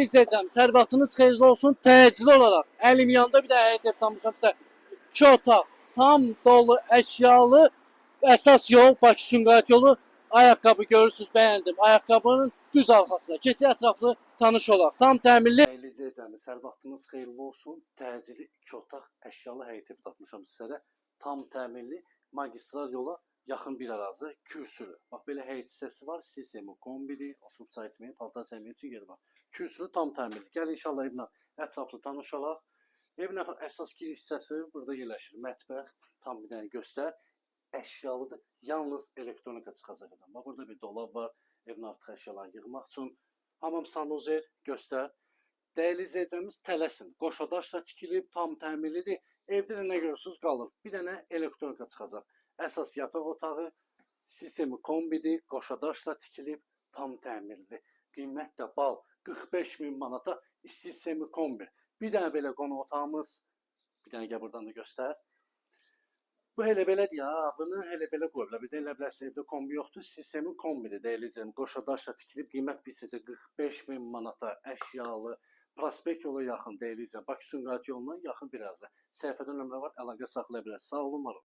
İzləyəcəm. Hər vaxtınız xeyirli olsun. Təcili olaraq əlim yanında bir də həyət ev tapmışam sizə. İki otaq, tam dolu əşyalı əsas yol Bakı-Sumqayıt yolu. Ayaqqabı görürsüz, bəyəndim. Ayaqqabının düz arxasında. Keçək ətraflı tanış olaq. Tam təmirli. Dəyərli izləyicilərimiz, hər vaxtınız xeyirli olsun. Təcili iki otaq əşyalı həyət evi tapmışam sizlərə. Tam təmirli magistral yola yaxın bir ərazi, kürsülü. Bax belə həyət hissəsi var. Sistemi kombili, oturub çay içməyə, paltar sərməyə üçün yeri var. Kürsülü tam təmirli. Gəl inşallah evlə ətraflı tanış olaq. Evin əsas giriş hissəsi burada yerləşir. Mətbəx tam bir dənə göstər. Əşyalıdır. Yalnız elektronika çıxacaq adam. Bax burada bir dolab var. Evin artıq əşyalarını yığmaq üçün. Hamam sanuzel göstər. Dəyərli izləyicilərimiz, tələsin. Qoşadaşla tikilib, tam təmirlidir. Evdə də nə görürsüz qalır. Bir dənə elektronika çıxacaq. Əsas yataq otağı sistemi kombidir, qoşadaşla tikilib, tam təmirlidir. Qiymət də bal 45 min manata sistemi kombi. Bir dənə belə qonaq otağımız, bir dənə gəl buradan da göstər. Bu elə belədir ya, bunu elə belə qoyublar. Bir də elə bilərsən evdə kombi yoxdur, sistemin kombidir. Dəyərli izləyicilər, qoşadaşla tikilib, qiymət bir sizə 45 min manata əşyalı, prospekt yola yaxın, dəyərli izləyicilər. Bakı-Sumqayıt yoluna yaxın bir ərazi. Səhifədə nömrə var, əlaqə saxlaya bilərsiniz. Sağ olun, var olun.